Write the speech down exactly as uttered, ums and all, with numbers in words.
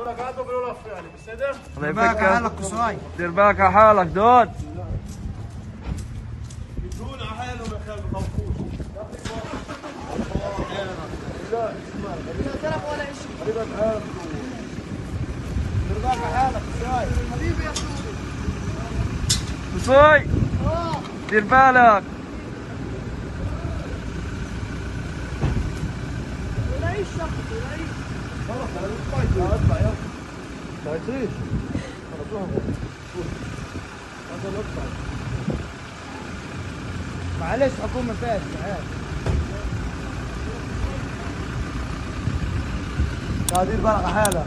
الله يفكك. دير بالك على حالك قصاي. دير بالك على حالك دود. قصاي. دير بالك. معليش، حكومة فيها استحقاق. قاعدين برا حالة.